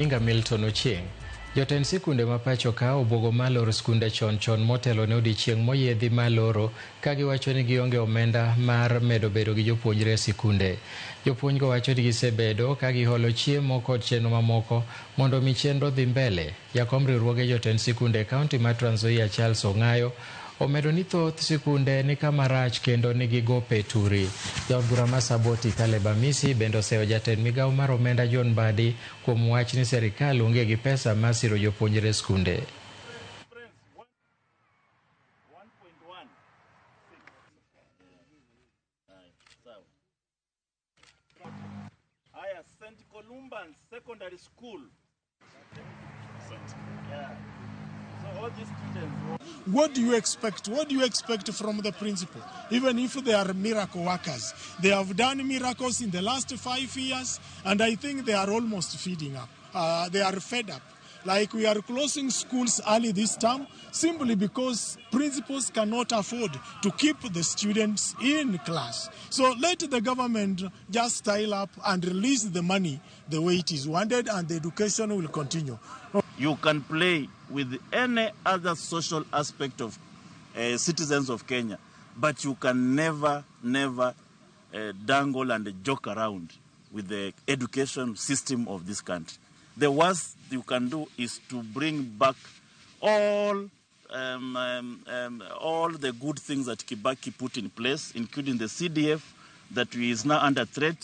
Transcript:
Nyinga Milton Ochieng. Jotend sikunde ma pacho ka obwogo mar loro skunde chon chon motelo ne odiechieng' moyiedhi mar loro ka giwacho ni gionge omenda mar medo bedo gi jopuonjre e sikunde. Jopuonjgo wacho ni gisebedo ka giholo chiemo kod chenro mamoko mondo omi chenro dhi mbele. Jakom riwruoge jotend sikunde e kaunti mar Trans Nzoia Charles Ong'ayo omedo ni thoth sikunde ni kama rach kendo nigi gope turi. Jaod bura ma Saboti Caleb Amisi bende oseyo jatend migawo mar omenda John Mbadi kuom wach ni serikal onge gi pesa mar siro jopuonjre e skunde. Haya, St. Columban's Secondary School. Yeah. So all these students. What do you expect? What do you expect from the principal? Even if they are miracle workers, they have done miracles in the last 5 years, and I think they are almost feeding up. They are fed up. Like, we are closing schools early this term simply because principals cannot afford to keep the students in class. So let the government just style up and release the money the way it is wanted, and the education will continue. You can play with any other social aspect of citizens of Kenya, but you can never, never dangle and joke around with the education system of this country. The worst you can do is to bring back all the good things that Kibaki put in place, including the CDF that is now under threat.